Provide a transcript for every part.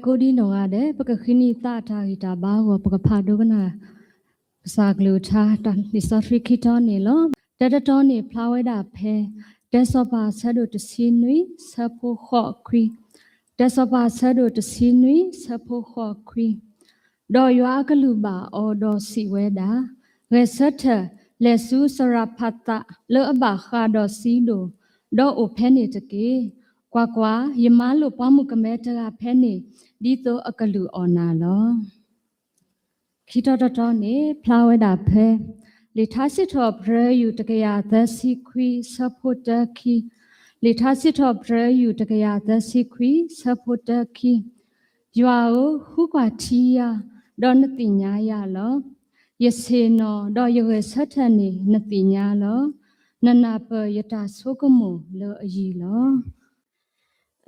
ကိးဒံနီၢ်ဂၤဒဲး ပကဃ့နံၣ်သးအတၢ်ဂံၢ်တၢ်ဘါအဂီၢ် ပကဖးဒိကနၣ် ကစၢ်ကလုၢ်ကထါ လံာ်စီဆှံခံတီၤန့ၣ်လီၤ. တၢတတီၤန့ၣ် ဖျါဝဲဒၣ်ဖဲ တၢ်စီၤပၤအဆၢဒိၣ်တဆံနွံ ဆၢဖိဃိးခွံ, တၢ်စီၤပၤအဆၢဒိၣ်တဆံနွံ ဆၢဖိဃိးခွံ, ဒီးယွၤအကလူးဘၣ်အီၤဒီးစံးဝဲဒၣ်, ဂဲၤဆၢထၢၣ် လဲၤဆူစရဖးသး လၢအဘၣ်ဃးဒီးစံဒိၣ်, ဒီးအိၣ်ဖဲန့ၣ်တက့ၢ်. ကွၢ်ကွၢ်, ယမၤလိာ်ပှၤမုၣ်ကမဲတဂၤဖဲန့ၣ် ဒ်သိးအကလုၢ်အီၣ်နၤလီၤ. ခံတီၤတတီၤန့ၣ် ဖျါဝဲဒၣ်ဖဲ လံာ်ထါစံးထီၣ်ပတြၢၤယူၢ်တကယၤသၢဆံခွံ ဆၢဖိတၢခံ, လံာ်ထါစံးထီၣ်ပတြၢၤယူၢ်တကယၤသၢဆံခွံ ဆၢဖိတၢခံ, ယွၤဧၢ, ဃုကွၢ်ထံယၤ, ဒီးနသ့ၣ်ညါယၤလီၤ. ယဆ့ၣ်နီၤ ဒီးယဂဲၤဆၢထၢၣ်န့ၣ် နသ့ၣ်ညါလီၤ. နနၢ်ပၢၢ်ယတၢ်ဆိကမိၣ်လၢအယံၤလီၤ.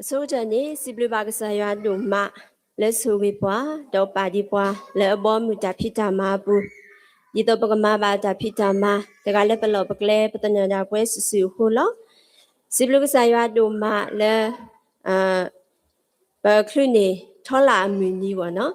အဆိကတၢၢ်န့ၣ် စံးဘျုးဘၣ်ကစၢ်ယွၤဒိၣ်မး လၢဆိၣ်ဂ့ၤပှၤ ဒီးပာ်ဒံးပှၤလၢအဘီအမုၢ်တၢ်ဖံးတၢ်မၤအပူၤ, ဒ်သိးပကမၤဘၣ်တၢ်ဖံးတၢ်မၤ တဂၤလၢပလီၢ်ပကျဲ ပသနၢၣ်ဒၣ်ပှဲၤစုာ်စုာ်အဃိလီၤ. စံးဘျုးကစၢ်ယွၤဒိၣ်မးလၢ ပချုးန့ၢ်ထီလၣ်အမုၢ်နံၤဘၣ်နီၤ,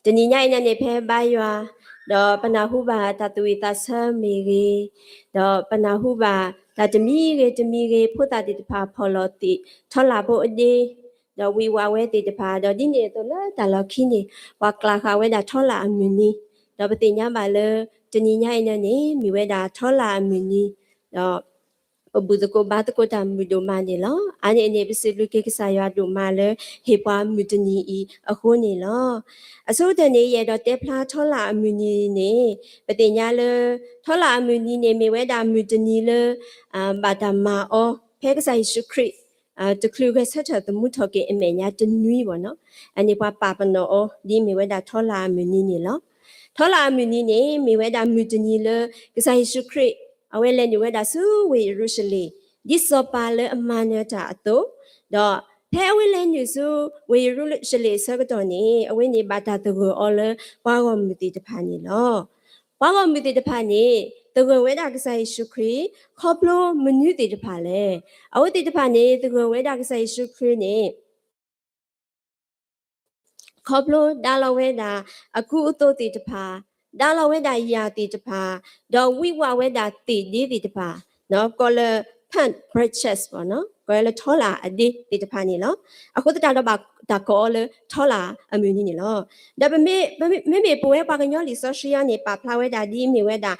တနံၤညါအံၤန့ၣ်န့ၣ် ဖဲဘါယွၤ ဒီးပနၢ်ဟူဘၣ်တၢ်သူၣ်ဝံၣ်သးဆၢမ့ၢ်ဂ့ၤ, ဒီးပနၢ်ဟူဘၣ်တၢ်တမံၤဂ့ၤတမံၤဂ့ၤ ဖိသၣ်သ့ၣ်တဖၣ်ဖီၣ်လီၤသ့ၣ် ထီလၣ်ဖိအဒ့, ဒီးဝံၣ်ဝးဝဲသ့ၣ်တဖၣ် ဒီးဒ်န့ၣ်အသိးလၢတၢ်လီၢ်ခံန့ၣ် ပှၤကျၢ်ဃာ်ဝဲဒၣ်ထီလၣ်အမုၢ်နံၤ, ဒီးပသ့ၣ်ညါဘၣ်လၢ တနံၤညါအံၤန့ၣ်န့ၣ် မ့ၢ်ဝဲဒၣ်ထီလၣ်အမုၢ်နံၤ, ဒီး ပဘူၣ်သကိးဘါသကိးတၢ်မုာ်ဒိၣ်မးန့ၣ်လီၤ. အါန့ၢ်အန့ၣ် ပစံးဘျုးက့ၤကစၢ်ယွၤဒိၣ်မးလၢ ဟ့ၣ်ပှၤမုၢ်တနံၤအံၤအဃိန့ၣ်လီၤ. အဆိကတၢၢ်န့ၣ် ယအဲၣ်ဒိးတဲဖျါထီလၣ်အမုၢ်နံၤန့ၣ် ပသ့ၣ်ညါလၢ ထီလၣ်အမုၢ်နံၤန့ၣ် မ့ၢ်ဝဲဒၣ်မုၢ်တနံၤလၢ ဘၣ်တၢ်မၤအီၤ ဖဲကစၢ်ယ့ၣ်ၡူးခရံာ် တချုးဂဲၤဆၢထၢၣ်သမူထီၣ်က့ၤအမဲာ်ညါတနွံဘၣ်နီၤ, အန့ၣ်ပှၤပာ်ပနီၣ်အီၤ ဒ်မ့ၢ်ဝဲဒၣ်ထီလၣ်အမုၢ်နံၤန့ၣ်လီၤ. ထီလၣ်အမုၢ်နံၤန့ၣ် မ့ၢ်ဝဲဒၣ်မုၢ်တနံၤလၢ ကစၢ်ယ့ၣ်ၡူးခရံာ် အဝဲလဲၤနုာ်ဝဲဒၣ်ဆူဝ့ၢ်ယရူၤၡလ့ၣ် ဒ်စီၤပၤလၢအမၤနၢၤတၢ်အသိး, ဒီးဖဲအဝဲလဲၤနုာ်ဆူဝ့ၢ်ယရူၤၡလ့ၣ်အဆၢကတီၢ်န့ၣ် အဝဲန့ၣ်ဘၣ်တၢ်သဂၢၢ်အီၤလၢပှၤဂီၢ်မုၢ်သ့ၣ်တဖၣ်န့ၣ်လီၤ. ပှၤဂီၢ်မုၢ်သ့ၣ်တဖၣ်န့ၣ် သဂၢၢ်ဝဲဒၣ်ကစၢ်ယ့ၣ်ၡူးခရံာ် ခီဖျိမနုၤသ့ၣ်တဖၣ်လဲၣ်. အဝဲသ့ၣ်တဖၣ်န့ၣ် သဂၢၢ်ဝဲဒၣ်ကစၢ်ယ့ၣ်ၡူးခရံာ်န့ၣ် ခီဖျိဒါလီၤဝဲဒၣ် အကူအသိးသ့ၣ်တဖၣ်, ဒါလီၤဝဲဒၣ်ယၣ်သ့ၣ်တဖၣ်, ဒီးဝံၣ်ဝးဝဲဒၣ်သ့ၣ်ဒ့သ့ၣ်တဖၣ်, ကိးလၢ plant branches ကိးလၢထီလၣ်အဒ့သ့ၣ်တဖၣ်န့ၣ်လီၤ. အဃိသတးဒီးဘၣ်တၢ်ကိးအီၤလၢထီလၣ်အမုၢ်နံၤန့ၣ်လီၤ. ဒီးပမ့မ့ၢ်ပဝဲပှၤကညီလံာ်စီဆှံအံၤန့ၣ် ပာ်ဖျါဝဲဒၣ်ဒ်မ့ၢ်ဝဲဒၣ်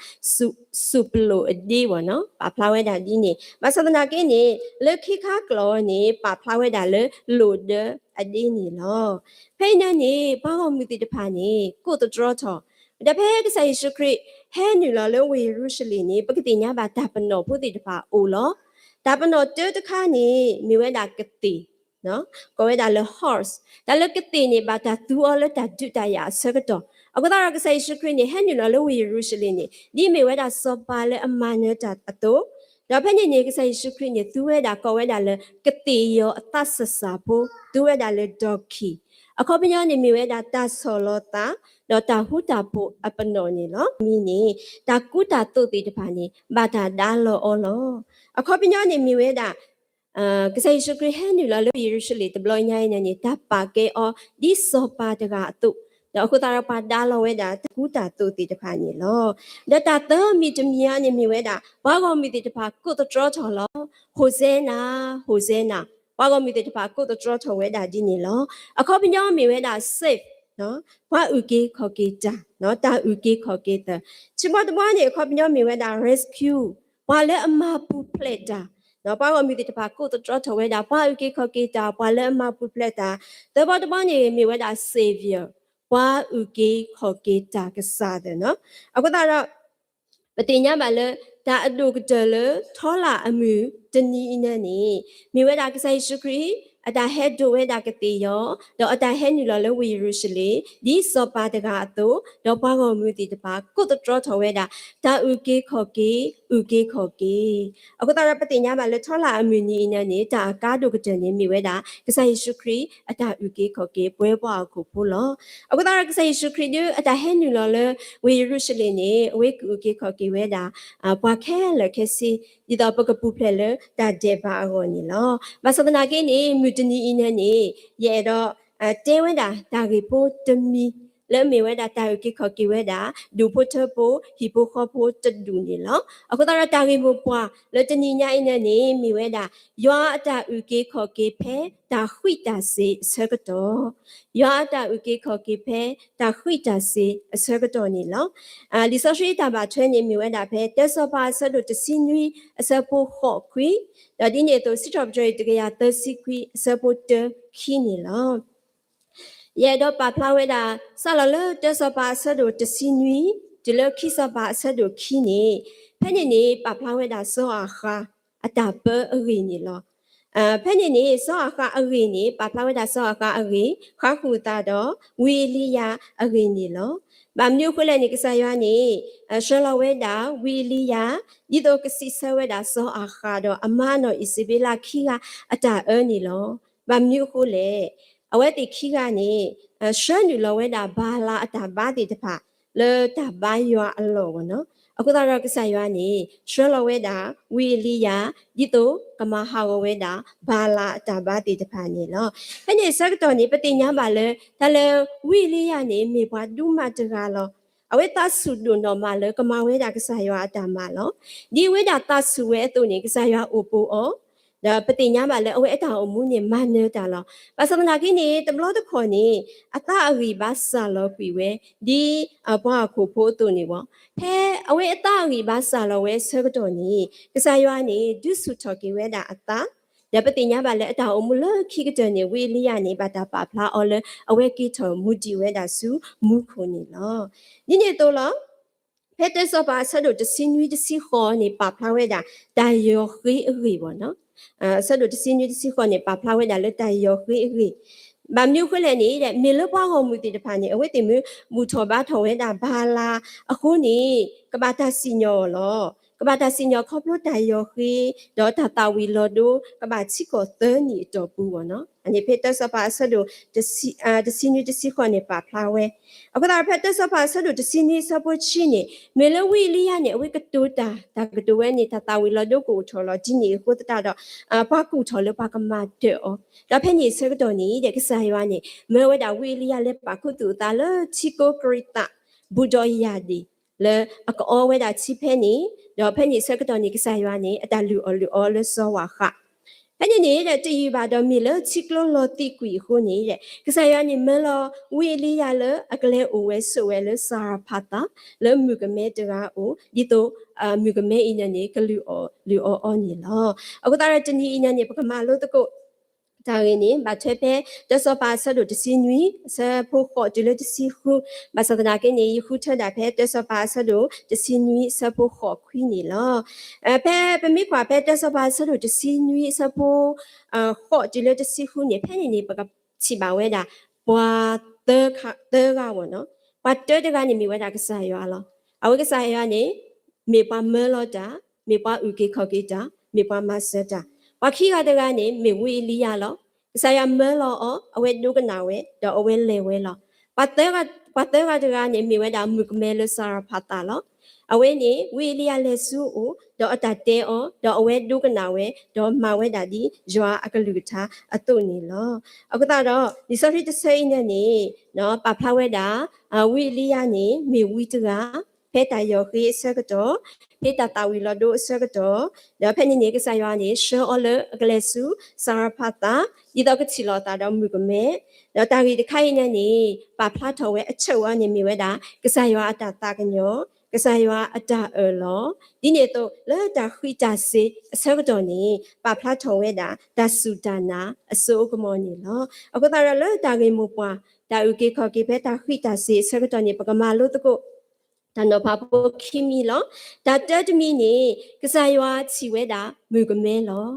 စူးပလိာ်အဒ့ဘၣ်နီၤ, ပာ်ဖျါဝဲဒၣ်ဒ်န့ၣ်. ဘၣ်ဆၣ်သနာ်က့န့ၣ် လၢခံခါကျိာ်န့ၣ် ပာ်ဖျါဝဲဒၣ်လၢလိၣ်ဒၢအဒ့န့ၣ်လီၤ. ဖဲအံၤန့ၣ်န့ၣ် ပှၤဂီၢ်မုၢ်သ့ၣ်တဖၣ်န့ၣ် ကိးသတြီထီၣ်, ဒီးဖဲကစၢ်ယ့ၣ်ၡူးခရံာ် ဟဲနုာ်လီၤလၢဝ့ၢ်ယရူၤၡလ့ၣ်န့ၣ် ပကသ့ၣ်ညါဘၣ်တၢ်ပနီၣ်ဖိသ့ၣ်တဖၣ်အိၣ်လီၤ. တၢ်ပနီၣ်တၢတခါန့ၣ် မ့ၢ်ဝဲဒၣ်ကသ့ၣ် ကိးဝဲဒၣ်လၢ horse, တၢ်လၢကသ့ၣ်န့ၣ် ဘၣ်တၢ်သူအီၤလၢတၢ်ဒုးတၢ်ယၤအဆၢကတီၢ်. အဃိသတးဒီးကစၢ်ယ့ၣ်ၡူးခရံာ်န့ၣ် ဟဲနုာ်လီၤလၢဝ့ၢ်ယရူၤၡလ့ၣ်န့ၣ် ဒ်မ့ၢ်ဝဲဒၣ်စီၤပၤလၢအမၤနၢၤတၢ်အသိး, ဒီးဖဲန့ၣ်န့ၣ် ကစၢ်ယ့ၣ်ၡူးခရံာ်န့ၣ် သူဝဲဒၣ်ကိးဝဲဒၣ်လၢ ကသ့ၣ်ယီၤအသးစၢ်စၢ်ဖိ, သူဝဲဒၣ်လၢ donkey, အခီပညီန့ၣ်မ့ၢ်ဝဲဒၣ်တၢ်ဆီၣ်လီၤသး ဒီးတၢ်ဃူတၢ်ဖိးအပနီၣ်န့ၣ်လီၤ. မံၤန့ၣ် တၢ်ကူတၢ်သိးသ့ၣ်တဖၣ်န့ၣ် ဘၣ်တၢ်ဒါလီၤအီၤလီၤ. အခီပညီန့ၣ်မ့ၢ်ဝဲဒၣ် ကစၢ်ယ့ၣ်ၡူးခရံာ်ဟဲနုာ်လီၤလၢယရူၤၡလ့ၣ်တဘျီညါအံၤန့ၣ်န့ၣ် တၢ်ပာ်ကဲအီၤဒ်စီၤပၤတဂၤအသိး, ဒီးအဃိသတးဒီးပှၤဒါလီၤဝဲဒၣ်တၢ်ကူတၢ်သိးသ့ၣ်တဖၣ်န့ၣ်လီၤ. ဒီးတၢ်သၢမံၤတမံၤအံၤန့ၣ်မ့ၢ်ဝဲဒၣ် ပှၤဂီၢ်မုၢ်သ့ၣ်တဖၣ်ကိးသတြီထီၣ်လီၤ. ဟိၣ်စဲနၤ, ဟိၣ်စဲနၤ, ပှၤဂီၢ်မုၢ်သ့ၣ်တဖၣ်ကိးသတြီထီၣ်ဝဲဒၣ်ဒ်န့ၣ်လီၤ. အခီပညီမ့ၢ်ဝဲဒၣ် save, ပှၤအုၣ်က့ၤခီၣ်က့ၤတၢ်, တၢ်အုၣ်က့ၤခီၣ်က့ၤသၢ, ဆံဘီတဘီန့ၣ် အခီပညီမ့ၢ်ဝဲဒၣ် rescue, ပှၤလၢအမၤပူၤဖျဲးတၢ်, ပှၤဂီၢ်မုၢ်သ့ၣ်တဖၣ်ကိးသတြီထီၣ်ဝဲဒၣ် ပှၤအုၣ်က့ၤခီၣ်က့ၤတၢ်, ပှၤလၢအမၤပူၤဖျဲးတၢ်, သၢဘီတဘီန့ၣ် မ့ၢ်ဝဲဒၣ် Savior, ပှၤအုၣ်က့ၤခီၣ်က့ၤတၢ်ကစၢ်သၢနီၤ. အဃိသတးဒီး ပသ့ၣ်ညါဘၣ်လၢ တၢ်အဒိၣ်ကတၢၢ်လၢထီလၣ်အမုၢ်တနံၤအံၤန့ၣ်န့ၣ် မ့ၢ်ဝဲဒၣ်ကစၢ်ယ့ၣ်ၡူးခရံာ် အတၢ်ဟဲဒိးဝဲဒၣ်ကသ့ၣ်ယီၤ, ဒီးအတၢ်ဟဲနုာ်လီၤလၢဝ့ၢ်ယရူၤၡလ့ၣ် ဒ်စီၤပၤတဂၤအသိး, ဒီးပှၤဂီၢ်မုၢ်သ့ၣ်တဖၣ် ကိးသတြီထီၣ်ဝဲဒၣ် တၢ်အုၣ်က့ၤခီၣ်က့ၤ, အုၣ်က့ၤခီၣ်က့ၤ. အဃိသတးဒီး ပသ့ၣ်ညါဘၣ်လၢထီလၣ်အမုၢ်နံၤအံၤန့ၣ်န့ၣ် တၢ်အကါဒိၣ်ကတၢၢ်န့ၣ် မ့ၢ်ဝဲဒၣ် ကစၢ်ယ့ၣ်ၡူးခရံာ် အတၢ်အုၣ်က့ၤခီၣ်က့ၤ ပဝဲပှၤဟီၣ်ခိၣ်ဖိလီၤ. အဃိသတးဒီး ကစၢ်ယ့ၣ်ၡူးခရံာ်ဒုး အတၢ်ဟဲနုာ်လီၤလၢဝ့ၢ်ယရူၤၡလ့ၣ်န့ၣ် အဝဲကအုၣ်က့ၤခီၣ်က့ၤဝဲဒၣ် ပှၤခဲလၢာ်ခဲဆ့ ဒ်သိးပကပူၤဖျဲးလၢတၢ်ဒဲးဘးအဂီၢ်န့ၣ်လီၤ. ဘၣ်ဆၣ်သနာ်က့န့ၣ် မုၢ်တနံၤအံၤန့ၣ်န့ၣ် ယအဲၣ်ဒိး တဲဝဲဒၣ်တၢ်ဂ့ၢ်ဖိတမံၤ လၢအမ့ၢ်ဝဲဒၣ်တၢ်အုၣ်က့ၤခီၣ်က့ၤဝဲဒၣ် ဒူၣ်ဖိထၢဖိ ဟံၣ်ဖိဃီဖိတဒူၣ်န့ၣ်လီၤ. အဃိသတးဒီး တၢ်ဂ့ၢ်မိၢ်ပှၢ်လၢတနံၤညါအံၤန့ၣ်န့ၣ် မ့ၢ်ဝဲဒၣ် ယွၤအတၢ်အုၣ်က့ၤခီၣ်က့ၤဖဲတၢ်ဃံးတၢ်စ့ၤအဆၢကတီၢ်, ယွၤအတၢ်အုၣ်က့ၤခီၣ်က့ၤဖဲတၢ်ဃံးတၢ်စ့ၤအဆၢကတီၢ်န့ၣ်လီၤ. လံာ်စီဆှံတၢ်ဘၣ်ထွဲန့ၣ် မ့ၢ်ဝဲဒၣ်ဖဲတၢစီၤပၤအဆၢဒိၣ်တဆံနွံ အဆၢဖိဃိးခွံ, ဒီးဒ်န့ၣ်အသိး စံးထီၣ်ပတြၢၤအံၤတကယၤသၢဆံခွံ အဆၢဖိတၢခံန့ၣ်လီၤ. ယအဲၣ်ဒိးပာ်ဖျါဝဲဒၣ် စးလီၤလၢတၢစီၤပၤအဆၢဒိၣ်တဆံနွံ တုၤလၢခံစီၤပၤအဆၢဒိၣ်ခံန့ၣ်, ဖဲန့ၣ်န့ၣ် ပာ်ဖျါဝဲဒၣ်စီၤအၤဃးအတၢ်ပၢအဂ့ၢ်န့ၣ်လီၤ. ဖဲန့ၣ်န့ၣ် စီၤအၤဃးအဂ့ၢ်န့ၣ် ပာ်ဖျါဝဲဒၣ်စီၤအၤဃးအဂ့ၢ် ဃါဃုာ်အသးဒီး ဝံအ့လံယၤအဂ့ၢ်န့ၣ်လီၤ. ဘၣ်မနုၤအဃိလဲၣ်န့ၣ် ကစၢ်ယွၤန့ၣ် ဆှၢလီၤဝဲဒၣ် ဝံအ့လံယၤ ဒ်သိးကစံးဆၢဝဲဒၣ်စီၤအၤဃးဒီးအမါနီၢ်အံးစဘ့လးခံဂၤအတၢ်အၢန့ၣ်လီၤ. ဘၣ်မနုၤအဃိလဲၣ်, အဝဲသ့ၣ်ခံဂၤန့ၣ် ဆှၢနုာ်လီၤဝဲဒၣ်ဘၤလးအတၢ်ဘါသ့ၣ်တဖၣ် လၢတၢ်ဘါယွၤအလီၢ်ဝဲနီၤ. အဃိသတးဒီးကစၢ်ယွၤန့ၣ် ဆှၢလီၤဝဲဒၣ် ဝံအ့လံယၤ ဒ်သိးကမၤဟးဂီၤဝဲဒၣ် ဘၤလးအတၢ်ဘါသ့ၣ်တဖၣ်န့ၣ်လီၤ. ဖဲန့ၣ်အဆၢကတီၢ်န့ၣ် ပသ့ၣ်ညါဘၣ်လၢ တၢ်လၢဝံအ့လံယၤန့ၣ် မ့ၢ်ပှၤဒိၣ်မးတဂၤလီၤ. အဝဲသးဆူၣ်ဒိၣ်နီၢ်မးလၢကမၤဝဲဒၣ်ကစၢ်ယွၤအတၢ်မၤလီၤ. ဒ်အဝဲဒၣ်သးဆူၣ်ဝဲအသိးန့ၣ် ကစၢ်ယွၤအိၣ်ပိာ်အီၤ, ဒီးပသ့ၣ်ညါဘၣ်လၢအဝဲအတၢ်အိၣ်မူန့ၣ် မၤနၢၤတၢ်လီၤ. ဘၣ်ဆၣ်သနာ်က့န့ၣ် တဘျီတခီၣ်န့ၣ် အသးအဂံၢ်ဘါစၢ်လီၤကွံာ်ဝဲ ဒ်ပှၤဟီၣ်ခိၣ်ဖိအသိးန့ၣ်ဝဲ. ဖဲအဝဲအသးအဂံၢ်ဘါစၢ်လီၤဝဲအဆၢကတီၢ်န့ၣ် ကစၢ်ယွၤန့ၣ် ဒုးဆူၣ်ထီၣ်က့ၤဝဲဒၣ်အသး, ဒီးပသ့ၣ်ညါဘၣ်လၢအတၢ်အိၣ်မူလၢခံကတၢၢ်န့ၣ် ဝံအ့လံယၤန့ၣ် ဘၣ်တၢ်ပာ်ဖျါအီၤလၢ အဝဲက့ၤထီၣ်မူဒံးဝဲဒၣ်ဆူမူခိၣ်န့ၣ်လီၤ. ဒ်န့ၣ်အသိးလီၤ. ဖဲတၢစီၤပၤအဆၢဒိၣ်တဆံနွံတဆံဃိးန့ၣ် ပာ်ဖျါဝဲဒၣ် တၢ်ယီၢ်ဃ့အဂ့ၢ်ဝဲနီၤ. အဆၢဒိၣ်တဆံနွံတဆံဃိးန့ၣ် ပာ်ဖျါဝဲဒၣ်လၢတၢ်ယီၢ်ဃ့အဂ့ၢ်. ဘၣ်မနုၤအဃိလဲၣ်န့ၣ် မ့ၢ်လၢပှၤဂီၢ်မုၢ်သ့ၣ်တဖၣ်န့ၣ် အဝဲသ့ၣ်မ့ၢ်ဘူၣ်ထီၣ်ဘါထီၣ်ဝဲဒၣ်ဘၤလးအဃိန့ၣ် ကဘၣ်တၢ်စံၣ်ညီၣ်အီၤလီၤ. ကဘၣ်တၢ်စံၣ်ညီၣ်ခီဖျိတၢ်ယီၢ်ဃ့ ဒီးတၢ်သၣ်ဝံၤလီၤဒိ ကဘၣ်ထံကီၢ်သၢနံၣ်အတီၢ်ပူၤဝဲနီၤ. အန့ၣ်ဖဲတၢစီၤပၤအဆၢဒိၣ် တဆံနွံတဆံဃိးန့ၣ် ပာ်ဖျါဝဲ. အဃိသတးဒီးဖဲတၢစီၤပၤအဆၢဒိၣ်တဆံနွံအဆၢဖိတဆံန့ၣ် မ့ၢ်လၢဝံအ့လံယၤန့ၣ် အဝဲကတိၤတၢ်, တၢ်ကတိၤဝဲန့ၣ် တၢ်သၣ်ဝံၤလီၤဒိကအိၣ်ထီၣ်လီၤ. ဒ်န့ၣ်အဃိသတးဒီး ပှၤကူၣ်ထီၣ်လၢပှၤကမၤတၢၢ်အီၤ. ဒီးဖဲန့ၣ်အဆၢကတီၢ်န့ၣ် ကစၢ်ယွၤန့ၣ် မၢဝဲဒၣ်ဝံအ့လံယၤလၢပာ်ခူသူၣ်အသးလၢထံကိးကရံးသး ဘူးဒီးယၢ်ဒံၣ် လၢအကအီဝဲဒၣ်ထံဖဲန့ၣ်, ဒီးဖဲန့ၣ်အဆၢကတီၢ်န့ၣ် ကစၢ်ယွၤန့ၣ် အတၢ်လုၢ်အီၣ်လုၢ်အီလၢစီၤဝၤဃး ဖဲန့ၣ်န့ၣ် တယံာ်ဘၣ်ဒီးမ့ၢ်လၢထံကျိလီၤသံးကွံာ်အဃိန့ၣ် ကစၢ်ယွၤန့ၣ်မၢလီၤဝံအ့လံယၤလၢအကလဲၤအိၣ်ဝဲဆိးဝဲလၢစၤရဖးသး လၢမုၣ်ကမဲတဂၤအအိၣ် ဒ်သိး မုၣ်ကမဲအံၤန့ၣ်န့ၣ် ကလုၢ်အီၣ်လုၢ်အီအီၤန့ၣ်လီၤ. အဃိသတးဒီးတနံၤအံၤန့ၣ်န့ၣ် ပကမၤလိသကိး တၢ်ဂ့ၢ်န့ၣ် ဘၣ်ထွဲဖဲတၢစီၤပၤအဆၢဒိၣ်တဆံနွံ အဆၢဖိဃိးတုၤလၢတဆံဃု, ဘၣ်ဆၣ်သနာ်က့န့ၣ် ယဃုထၢဒၣ်ဖဲတၢစီၤပၤအဆၢဒိၣ်တဆံနွံ အဆၢဖိဃိးခွံန့ၣ်လီၤ. ဖဲပမ့ၢ်ကွၢ်ဖဲတၢစီၤပၤအဆၢဒိၣ်တဆံနွံ အဆၢဖိ ဃိးတုၤလၢတဆံဃုန့ၣ် ဖဲန့ၣ်န့ၣ် ပကထံၣ်ဘၣ်ဝဲဒၣ် ပှၤသၢဂၤဝဲနီၤ. ပှၤတၢတဂၤန့ၣ်မ့ၢ်ဝဲဒၣ်ကစၢ်ယွၤလီၤ. အဝဲကစၢ်ယွၤန့ၣ် မ့ၢ်ပှၤမၢလီၤတၢ်, မ့ၢ်ပှၤအုၣ်က့ၤခီၣ်က့ၤတၢ်, မ့ၢ်ပှၤမၤစၢၤတၢ်. ပှၤခံဂၤတဂၤန့ၣ် မ့ၢ်ဝံအ့လံယၤလီၤ. ကစၢ်ယွၤမၢလီၤအီၤ, အဝဲဒိကနၣ်ဝဲ, ဒီးအဝဲလဲၤဝဲလီၤ. ပှၤသၢဂၤတဂၤန့ၣ် မ့ၢ်ဝဲဒၣ်မုၣ်ကမဲလၢစၤရဖးသးလီၤ. အဝဲန့ၣ် ဝံအ့လံယၤလဲၤဆူအအိၣ်, ဒီးအတၢ်တဲအီၤ, ဒီးအဝဲဒိကနၣ်ဝဲ, ဒီးမၤဝဲဒၣ်ဒ်ယွၤအကလုၢ်ကထါအသိးန့ၣ်လီၤ. အဃိသတးဒီး လံာ်စီဆှံတဆၢအံၤန့ၣ်န့ၣ် ပာ်ဖျါဝဲဒၣ် ဝံအ့လံယၤန့ၣ် မ့ၢ်ဝံတဂၤ ဖဲတၢ်ယီၢ်ဃ့အဆၢကတီၢ်, ဖဲတၢ်သၣ်ဝံၤလီၤဒိအဆၢကတီၢ်, ဒီးဖဲန့ၣ်န့ၣ် ကစၢ်ယွၤန့ၣ် ဆှၢအီၤလၢအကလဲၤဆူစၤရဖးသး, ဒ်သိးကထံၣ်လိာ်အသးဒီးမုၣ်ကမဲ, ဒီးတၢ်ဂ့ၢ်တခါအံၤန့ၣ်န့ၣ် ပာ်ဖျါထီၣ်ဝဲအဆၢအံၤန့ၣ်မ့ၢ်ဝဲဒၣ် ကစၢ်ယွၤအတၢ်သးကညီၤ, ကစၢ်ယွၤအတၢ်အၢၣ်လီၤ. ဒ်န့ၣ်အသိး လၢတၢ်ဃံးတၢ်စ့ၤအဆၢကတီၢ်န့ၣ် ပာ်ဖျါထီၣ်ဝဲဒၣ် တၢ်စူၢ်တၢ်နာ်အစိအကမီၤန့ၣ်လီၤ. အဃိသတးဒီးလၢတၢ်ဂ့ၢ်မိၢ်ပှၢ် တၢ်အုၣ်က့ၤခီၣ်က့ၤဖဲတၢ်ဃံးတၢ်စ့ၤအဆၢကတီၢ်န့ၣ် ပကမၤလိသကိး တၢ်နီၤဖးဖိခံမံၤလီၤ. တၢ်တၢတမံၤန့ၣ် ကစၢ်ယွၤထံၣ်ဝဲဒၣ်မုၣ်ကမဲလီၤ.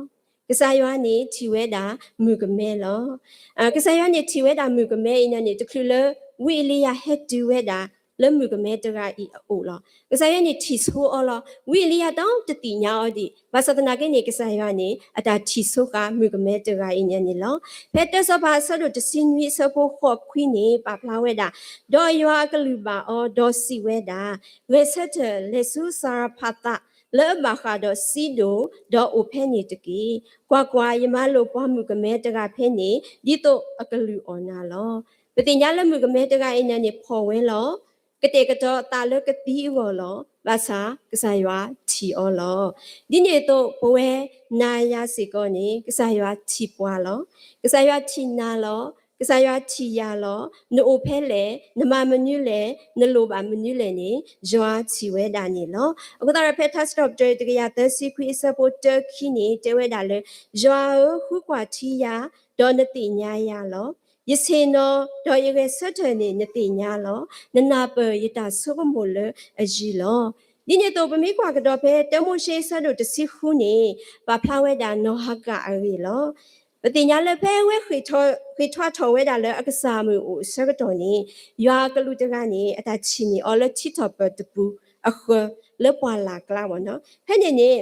ကစၢ်ယွၤန့ၣ်ထံၣ်ဝဲဒၣ်မုၣ်ကမဲလီၤ. ကစၢ်ယွၤန့ၣ်ထံၣ်ဝဲဒၣ်မုၣ်ကမဲအံၤန့ၣ်န့ၣ် တချုးလၢဝံအ့လံယၤဟဲတုၤဝဲဒၣ် လၢမုၣ်ကမဲတဂၤအံၤအအိၣ်လီၤ. ကစၢ်ယွၤန့ၣ်ထံၣ်ဆိအီၤလီၤ. ဝံအ့လံယၤတၢ်တသ့ၣ်ညါအီၤဒံး, ဘၣ်ဆၣ်သနာ်က့န့ၣ် ကစၢ်ယွၤန့ၣ် အတၢ်ထံၣ်ဆိဃာ်မုၣ်ကမဲတဂၤအံၤန့ၣ်န့ၣ်လီၤ. ဖဲတၢစီၤပၤအဆၢဒိၣ်တဆံနွံအဆၢဖိဃိးခွံန့ၣ် ပာ်ဖျါဝဲဒၣ်, ဒီးယွၤအကလုၢ်ဘၣ်အီၤ ဒီးစံးဝဲဒၣ်, ဂဲၤဆၢထၢၣ်လဲၤဆူစၤရဖးသး လၢအဘၣ်ဃးဒီးစံဒိၣ်, ဒီးအိၣ်ဖဲန့ၣ်တက့ၢ်. ကွၢ်ကွၢ်, ယမၤလိာ်ပှၤမုၣ်ကမဲတဂၤဖဲန့ၣ်, ဒ်သိးအကလုၢ်အီၣ်နၤလီၤ. ပသ့ၣ်ညါလၢမုၣ်ကမဲတဂၤအံၤန့ၣ်န့ၣ် ဖှီၣ်ဝဲလီၤ. ကတဲာ်ကတီၤအသးလၢကသံအဂီၢ်လီၤ. ဘၣ်ဆၣ်ကစၢ်ယွၤထံၣ်အီၤလီၤ. ဒ်န့ၣ်အသိး ပဝဲနၤယၤစ့ၢ်ကီးန့ၣ် ကစၢ်ယွၤထံၣ်ပှၤလီၤ. ကစၢ်ယွၤထံၣ်နၤလီၤ. ကစၢ်ယွၤထံၣ်ယၤလီၤ. နအိၣ်ဖဲလဲၣ်, နမၤမနုၤလဲၣ်, နလိၣ်ဘၣ်မနုၤလဲၣ်န့ၣ် ယွၤထံၣ်ဝဲဒၣ်န့ၣ်လီၤ. အဃိသတးဒီးဖဲထါစံးထီၣ်ပတြၢၤတကယၤသၢဆံခွံအဆၢဖိတၢခံန့ၣ် တဲဝဲဒၣ်လၢ ယွၤဧၢ, ဃုကွၢ်ထံယၤ, ဒီးနသ့ၣ်ညါယၤလီၤ. ယဆ့ၣ်နီၤ, ဒီးယဂဲၤဆၢထၢၣ်န့ၣ် နသ့ၣ်ညါလီၤ. နနၢ်ပၢၢ်ယတၢ်ဆိကမိၣ်လၢအယံၤလီၤ. ဒ်န့ၣ်အသိး ပမ့ၢ်ကွၢ်ကဒီးဖဲတၢမိၤၡ့အဆၢဒိၣ်တဆံဃုန့ၣ် ပာ်ဖျါဝဲဒၣ်နီၢ်ဟၤကၤအဂ့ၢ်လီၤ. ပသ့ၣ်ညါလၢဖဲအဝဲ ဃ့ၢ်ထွါထီၣ်ဝဲဒၣ်လၢအကစၢ်အမုၢ်အိၣ်အဆၢကတီၢ်န့ၣ် ယွၤအကလူးတဂၤန့ၣ် အတၢ်ထံၣ်န့ၢ်အီၤလၢထံထီၣ်ပၢၢ်တပူၤအဃၢၤ လၢပှၢ်လၢ်ကျါဘၣ်နီၤ. ဖဲန့ၣ်န့ၣ်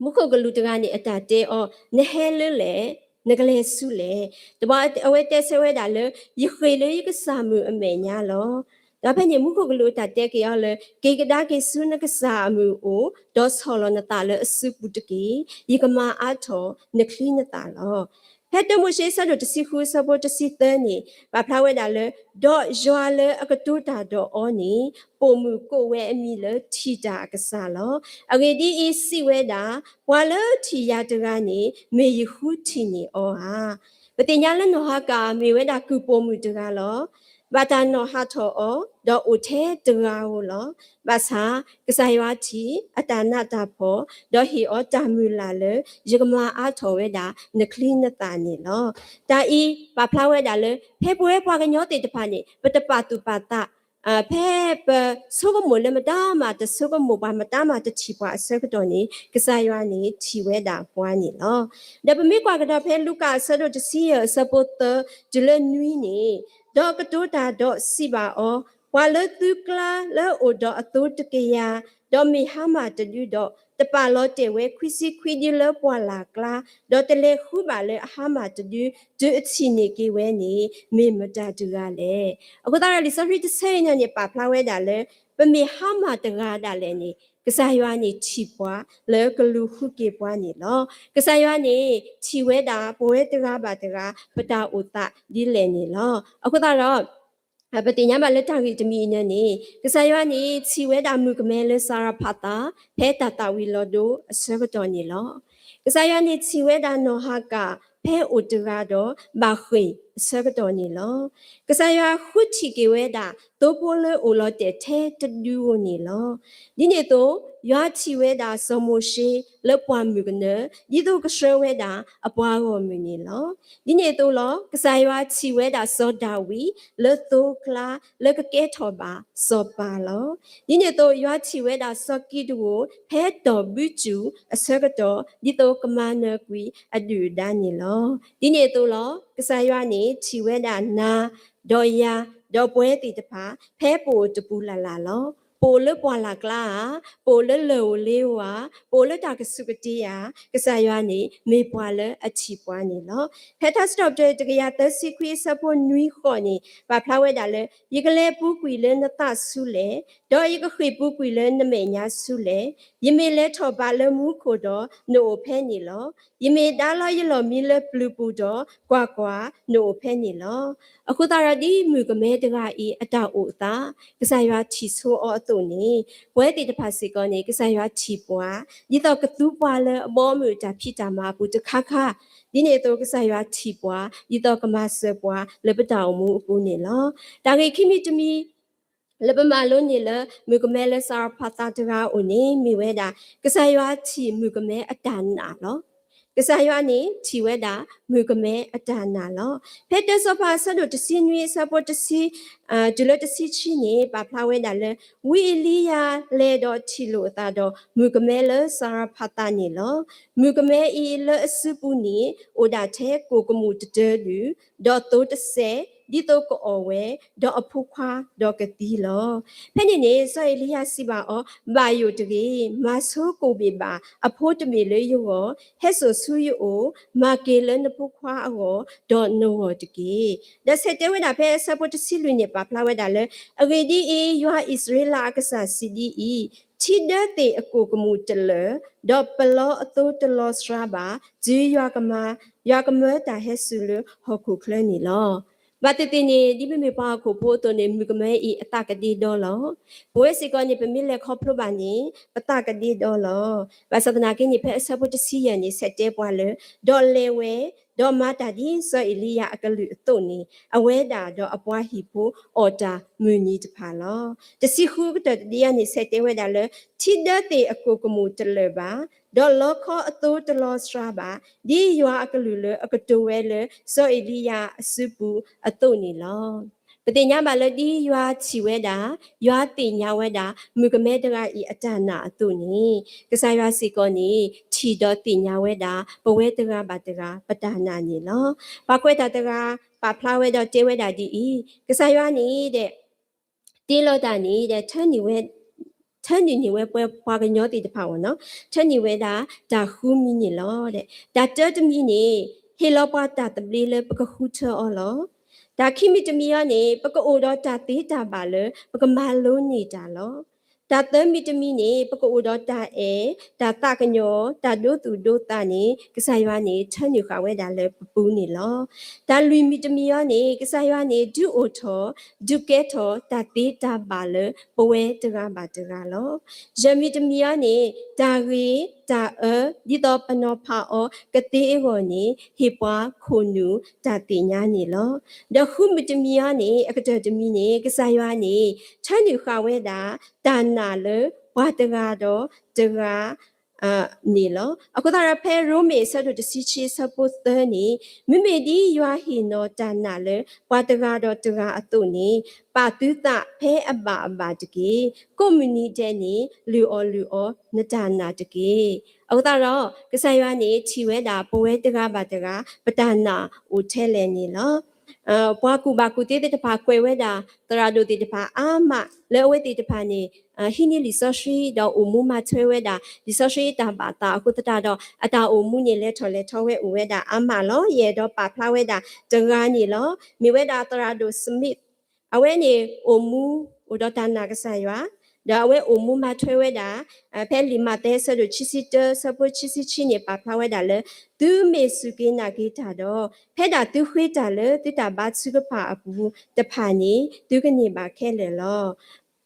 မူခိၣ်ကလူးတဂၤန့ၣ် အတၢ်တဲအီၤ, နဟဲလၢလဲၣ်, နကလဲၤဆူလဲၣ်. တဘျီအဝဲတဲဆၢဝဲဒၣ်လၢ ယဃ့ၢ်လၢယကစၢ်မုၣ်အမဲာ်ညါလီၤ. ဒီးဖဲန့ၣ် မူခိၣ်ကလူးအတၢ်တဲက့ၤအီၤလၢ က့ၤကဒါက့ၤဆူနကစၢ်အမုၢ်အအိၣ်, ဒီးဆီၣ်လီၤနသးလၢအစုပူၤတက့ၢ်. ယကမၤအါထီၣ်နချံနသၣ်လီၤ. ဖဲတၢမိၤၡ့အဆၢဒိၣ်တဆံဃုအဆၢဖိတဆံသၢန့ၣ် ပာ်ဖျါဝဲဒၣ်လၢ ဒီးယွၤလၢအကတိၤတၢ်ဒီးအီၤန့ၣ် ပိာ်မုၣ်ကိးဝဲအမံၤလၢထံၣ်တၢ်အကစၢ်လီၤ. အဂ့ၢ်ဒ်အံၤ, စံးဝဲဒၣ်, ပှၤလၢထံၣ်ယၤတဂၤန့ၣ် မ့ၢ်ယဃုထံၣ်န့ၢ်အီၤဧါ. ပသ့ၣ်ညါလၢနီၢ်ဟၤကၤမ့ၢ်ဝဲဒၣ်ကုၢ်ပိာ်မုၣ်တဂၤလီၤ. ဘၣ်တၢ်နီၣ်ဟးထီၣ်အီၤ, ဒီးအိၣ်ထဲတဂၤဧိၤလီၤ. ဘၣ်ဆၣ်ကစၢ်ယွၤထံၣ်အတၢ်နးတၢ်ဖှီၣ်, ဒီးဟ့ၣ်အီၤတၢ်မုၢ်လၢ်လၢ ယကမၤအါထီၣ်ဝဲဒၣ် နချံနသၣ်န့ၣ်လီၤ. တၢ်အံၤပာ်ဖျါဝဲဒၣ်လၢ ဖဲပဝဲပှၤကညီသ့ၣ်တဖၣ်န့ၣ် ပတပာ်သူၣ်ပာ်သး ဖဲပဆိကမိၣ်လၢမတၤမးတဆိကမိၣ်ပှၤ မတၤမးတထံၣ်ပှၤအဆၢကတီၢ်န့ၣ် ကစၢ်ယွၤန့ၣ်ထံၣ်ဝဲဒၣ်ပှၤန့ၣ်လီၤ. ဒီးပမ့ၢ်ကွၢ်ကဒီးဖဲလူၤကၣ်အဆၢဒိၣ်တဆံယဲၢ်အဆၢဖိသၢတုၤလၢနွံန့ၣ်, ဒီးကတိၤတၢ်ဒီးစံးဘၣ်အီၤ, ပှၤလၢသုကျါလၢအအိၣ်ဒီးအသိတကယၤ, ဒီးမ့ၢ်ဟါမၢ်တဒုဒီး, တပာ်လီၤတဲာ်ဝဲခွံဆံခွံဒုလၢပှၢ်လၢ်ကျါ, ဒီးတလဲၤဃုဘၣ်လၢအဟါမၢ်တဒု တုၤအထံၣ်န့ၢ်က့ၤဝဲန့ၣ် မ့ၢ်မတၤတဂၤလဲၣ်. အဃိသတးဒီး လံာ်စီဆှံတဆၢအံၤန့ၣ်န့ၣ် ပာ်ဖျါဝဲဒၣ်လၢ ပမ့ၢ်ဟါမၢ်တဂၤဒၣ်လဲာ်န့ၣ် ကစၢ်ယွၤန့ၣ်ထံၣ်ပှၤလၢကလူၤဃုက့ၤပှၤန့ၣ်လီၤ. ကစၢ်ယွၤန့ၣ်ထံၣ်ဝဲဒၣ်ပဝဲတဂၤဘၣ်တဂၤ ပတၢ်အိၣ်သးဒ်လဲၣ်န့ၣ်လီၤ. အဃိသတးဒီး ပသ့ၣ်ညါဘၣ်လၢတၢ်ဂ့ၢ်တမံၤအံၤန့ၣ်န့ၣ် ကစၢ်ယွၤန့ၣ်ထံၣ်ဝဲဒၣ်မုၣ်ကမဲလၢစၤရဖးသး ဖဲတၢ်သၣ်ဝံၤလီၤဒိအဆၢကတီၢ်န့ၣ်လီၤ. ကစၢ်ယွၤန့ၣ်ထံၣ်ဝဲဒၣ်နီၢ်ဟၤကၤ ဖဲအိၣ်တဂၤဒီးဘၣ်ဃ့ၢ်အဆၢကတီၢ်န့ၣ်လီၤ. ကစၢ်ယွၤဃုထံၣ်က့ၤဝဲဒၣ် သိဖိလၢအိၣ်လီၤတဲာ်ထဲတဒုဧိၤန့ၣ်လီၤ. ဒ်န့ၣ်အသိး ယွၤထံၣ်ဝဲဒၣ်စီၤမိၤၡ့လၢပှၢ်မုၢ်ကနၢ, ဒ်သိးကဆှၢဝဲဒၣ်အပှၤဂီၢ်မုၢ်န့ၣ်လီၤ. ဒ်န့ၣ်အသိးလီၤ ကစၢ်ယွၤထံၣ်ဝဲဒၣ်စီၤဒၤဝံး လၢသိကျါ လၢကကဲထီၣ်ဘၣ်စီၤပၤလီၤ. ဒ်န့ၣ်အသိး ယွၤထံၣ်ဝဲဒၣ်စီၤကံးဒဧိၣ် ဖဲတီၢ်ဘုစူၣ်အဆၢကတီၢ် ဒ်သိးကမၤနၢၤကွံာ်အဒုၣ်အဒါန့ၣ်လီၤ. ဒ်န့ၣ်အသိးလီၤ ကစၢ်ယွၤန့ၣ်ထံၣ်ဝဲဒၣ်နၤ ဒီးယၤ ဒီးပဝဲသ့ၣ်တဖၣ် ဖဲပအိၣ်တပူၤလၢ်လၢ်လီၤ. ပအိၣ်လၢပှၢ်လၢ်ကျါဧါ, ပအိၣ်လၢလၢၢ်ဧိၤလ့ဧိၤဧါ, ပအိၣ်လၢတၢ်ကစူၢ်ကတ့ဧါ, ကစၢ်ယွၤန့ၣ် မ့ၢ်ပှၤလၢအထံၣ်ပှၤန့ၣ်လီၤ. ဖဲထါစံးထီၣ်ပတြၢၤတကယၤသၢဆံခွံအဆၢဖိနွံဃိးန့ၣ် ပာ်ဖျါဝဲဒၣ်လၢ ယကလဲၤပူၤကွံာ်လၢနသးဆူလဲၣ်, ဒီးယကဃ့ၢ်ပူၤကွံာ်လၢနမဲာ်ညါဆူလဲၣ်. ယမ့ၢ်လဲၤထီၣ်ဘးလၢမူခိၣ်ဒီး နအိၣ်ဖဲန့ၣ်လီၤ. ယမ့ၢ်ဒါလီၤယလီၢ်မံလၢပျုၤပူၤဒီး, ကွၢ်ကွၢ်, နအိၣ်ဖဲန့ၣ်လီၤ. အဃိသတးဒီးဒ်မုၣ်ကမဲတဂၤအံၤအတၢ်အိၣ်အသး ကစၢ်ယွၤထံၣ်ဆိအီၤအသိးန့ၣ် ပဝဲသ့ၣ်တဖၣ်စ့ၢ်ကီးန့ၣ် ကစၢ်ယွၤထံၣ်ပှၤ ဒ်သိးကသူပှၤလၢအဘီအမုၢ်အတၢ်ဖံးတၢ်မၤအပူၤတခါခါ, ဒ်န့ၣ်အသိးကစၢ်ယွၤထံၣ်ပှၤ ဒ်သိးကမၤစၢၤပှၤလၢပတၢ်အိၣ်မူအပူၤန့ၣ်လီၤ. တၢ်ဂ့ၢ်ခံမံၤတမံၤ လၢပမၤလိန့ၢ်လၢ မုၣ်ကမဲလၢစၤရဖးသးတဂၤအအိၣ်န့ၣ် မ့ၢ်ဝဲဒၣ် ကစၢ်ယွၤထံၣ်မုၣ်ကမဲအတၢ်နာ်လီၤ. ကစၢ်ယွၤန့ၣ်ထံၣ်ဝဲဒၣ်မုၣ်ကမဲအတၢ်နာ်လီၤ. ဖဲတၢစီၤပၤအဆၢဒိၣ်တဆံနွံအဆၢဖိတဆံ တုၤလၢတဆံခံန့ၣ် ပာ်ဖျါဝဲဒၣ်လၢ ဝံအ့လံယၤလဲၤဒီးထံၣ်လိာ်အသးဒီး မုၣ်ကမဲလၢစၤရဖးသးန့ၣ်လီၤ. မုၣ်ကမဲအံၤလၢအစုပူၤန့ၣ် အိၣ်ဒၣ်ထဲကိၣ်ကမူၣ်တတၢဒုၣ်, ဒီးသိတစဲး, ဒ်သိးကအီၣ်ဝဲ, ဒီးအဖိခွါဒီးကသံလီၤ. ဖဲန့ၣ်န့ၣ် စီၤအ့လံယၤစံးဘၣ်အီၤ, ဘၣ်ယိၣ်တဂ့ၤ, မၤဆိကိၣ်ဘ့ၣ်ဘၣ်အဖိတဘ့ၣ်လၢယဂီၢ်, ဟဲစိာ်ဆူယအိၣ်, မၤက့ၤလၢနဖိခွါအဂီၢ်, ဒီးနဂီၢ်တက့ၢ်. ဒီးဆဲးတဲဝဲဒၣ်ဖဲအဆၢဖိတဆံလွံၢ်န့ၣ် ပာ်ဖျါဝဲဒၣ်လၢ အဂ့ၢ်ဒ်အံၤ, ယွၤအံၣ်စရ့လးအကစၢ်စံးဒ်အံၤ, ထံဒၢသ့ၣ်အကိၣ်ကမူၣ်တလၢာ်, ဒီးပလီအသိတလီစှၤဘၣ်, တုၤယွၤကမၤ, ယွၤကမၢတၢ်ဟဲစူၤလၢဟီၣ်ခိၣ်ချၢန့ၣ်လီၤ. ဘၣ်သ့ၣ်သ့ၣ်န့ၣ် ဒ်ပမ့ၢ်ပှၤဟီၣ်ခိၣ်ဖိအသိးန့ၣ် မုၣ်ကမဲအံၤအသးကဒ့ဒီလီၤ. ပဝဲစ့ၢ်ကီးန့ၣ် ပမ့ၢ်လဲၤခီဖျိဘၣ်န့ၣ် ပသးကဒ့ဒီလီၤ. ဘၣ်ဆၣ်သနာ်က့န့ၣ် ဖဲအဆၢဖိတဆံယဲၢ်န့ၣ် ဆဲးတဲပှၤလၢ ဒီးလဲၤဝဲ, ဒီးမၤတၢ်ဒ်စီၤအ့လံယၤအကလုၢ်အသိးန့ၣ် အဝဲဒၣ်ဒီးအပှၤဟံၣ်ဖိအီၣ်တၢ်မုၢ်နံၤတဖၣ်လီၤ. တဆံဃုကတၢၢ်တဒံယၤန့ၣ် ဆဲးတဲဝဲဒၣ်လၢ ထံဒၢသ့ၣ်အကိၣ်ကမူၣ်တလၢာ်ဘၣ်, ဒီးလီခီအသိတလီစှၤဘၣ်, ဒ်ယွၤအကလုၢ်လၢအကတိၤဝဲလၢစီၤအ့လံယၤအစုပူၤအသိးန့ၣ်လီၤ. ပသ့ၣ်ညါဘၣ်လၢဒ်ယွၤထံၣ်ဝဲဒၣ်, ယွၤသ့ၣ်ညါဝဲဒၣ် မုၣ်ကမဲတဂၤအံၤအတၢ်နာ်အသိးန့ၣ်, ကစၢ်ယွၤစ့ၢ်ကီးန့ၣ် ထံၣ်ဒီးသ့ၣ်ညါဝဲဒၣ် ပဝဲတဂၤဘၣ်တဂၤ ပတၢ်နာ်န့ၣ်လီၤ. ပှၤကွဲးတၢ်တဂၤ ပာ်ဖျါဝဲဒီးတဲဝဲဒၣ်ဒ်အံၤ, ကစၢ်ယွၤန့ၣ်ဒီး တ့လီၤတၢ်န့ၣ်ဒီး ထၢနုာ်န့ၢ်ဝဲပှၤကညီသ့ၣ်တဖၣ်အဂီၢ်န့ၣ်, ထၢနုာ်ဝဲဒၣ်တၢ်ဃုမံၤန့ၣ်လီၤ. တၢ်တၢတမံၤန့ၣ် ဟ့ၣ်လီၤပှၤတၢ်သဘျ့လၢပကဃုထၢအီၤလီၤ. တၢ်ခံမံၤတမံၤအံၤန့ၣ် ပကအိၣ်ဒီးတၢ်သ့တၢ်ဘၣ်လၢ ပကမၤလိန့ၢ်တၢ်လီၤ. တၢ်သၢမံၤတမံၤန့ၣ် ပကအိၣ်ဒီးတၢ်အဲၣ်, တၢ်သးကညီၤ, တၢ်ဒိသူၣ်ဒိသးန့ၣ် ကစၢ်ယွၤန့ၣ် ထၢနုာ်ဃာ်ဝဲဒၣ်လၢပပူၤန့ၣ်လီၤ. တၢ်လွံၢ်မံၤတမံၤအံၤန့ၣ် ကစၢ်ယွၤန့ၣ် ဒုးအိၣ်ထီၣ်, ဒုးကဲထီၣ် တၢ်သ့တၢ်ဘၣ်လၢပဝဲတဂၤဘၣ်တဂၤလီၤ. ယဲၢ်မံၤတမံၤအံၤန့ၣ် တၢ်ဂ့ၤ, တၢ်အၢ, ဒ်သိးပနီၤဖးအီၤကသ့အဂီၢ်န့ၣ် ဟ့ၣ်ပှၤခိၣ်နူာ်တၢ်သ့ၣ်ညါန့ၣ်လီၤ. ဒီးဃုမံၤတမံၤအံၤန့ၣ် အကတၢၢ်တမံၤန့ၣ် ကစၢ်ယွၤန့ၣ် ထၢနုာ်ဃာ်ဝဲဒၣ် တၢ်နာ်လၢပှၤတဂၤဒီးတဂၤ န့ၣ်လီၤ. အဃိသတးဒီး ဖဲရိမ့ၤအဆၢဒိၣ်တဆံခံအဆၢဖိသၢန့ၣ်, မ့မ့ၢ်ဒ်ယွၤဟ့ၣ်နီၤတၢ်နာ်လၢပှၤတဂၤဒီးတဂၤအသိးန့ၣ်, ပာ်သုသးဖဲအဘၣ်အဘၣ်တက့ၢ်. ကိးမုၢ်နံၤဒဲးန့ၣ် လုၢ်အီၣ်လုၢ်အီနတၢ်နာ်တက့ၢ်. အဃိသတးဒီး ကစၢ်ယွၤန့ၣ် ထံၣ်ဝဲဒၣ်ပဝဲတဂၤဘၣ်တဂၤ ပတၢ်နာ်အိၣ်ထဲလဲၣ်န့ၣ်လီၤ. ပှၤကူၣ်ဘၣ်ကူၣ်သ့သ့ၣ်တဖၣ်ကွဲးဝဲဒၣ် သရၣ်ဒိၣ်သ့ၣ်တဖၣ်အါမး လၢအဝဲသ့ၣ်တဖၣ်န့ၣ် ဟံးန့ၢ်လံာ်စီဆှံ ဒီးအိၣ်မူမၤထွဲဝဲဒၣ် လံာ်စီဆှံအတၢ်ဘၣ်သးအဃိသတးဒီး အတၢ်အိၣ်မူန့ၣ် လဲၤထီၣ်လဲၤထီဝဲအိၣ်ဝဲဒၣ်အါမးလီၤ. ယအဲၣ်ဒိးပာ်ဖျါဝဲဒၣ်တဂၤန့ၣ်လီၤ. မ့ၢ်ဝဲဒၣ်သရၣ်ဒိၣ် Smith, အဝဲန့ၣ်အိၣ်မူ အိၣ်ဒီးတၢ်နာ်ကစၢ်ယွၤ, ဒီးအဝဲအိၣ်မူမၤထွဲဝဲဒၣ် ဖဲလံာ်မးသဲအဆၢဒိၣ်ခံဆံတၢ အဆၢဖိခံဆံခံန့ၣ် ပာ်ဖျါဝဲဒၣ်လၢ သုမ့ၢ်စူၢ်က့ၤနာ်က့ၤတၢ်ဒီး ဖဲဒၣ်သုဃ့တၢ်လၢသုတၢ်ဘါထုကဖၣ်အပူၤတဖၣ်န့ၣ် သုကန့ၢ်ဘၣ်ခဲလၢာ်လီၤ.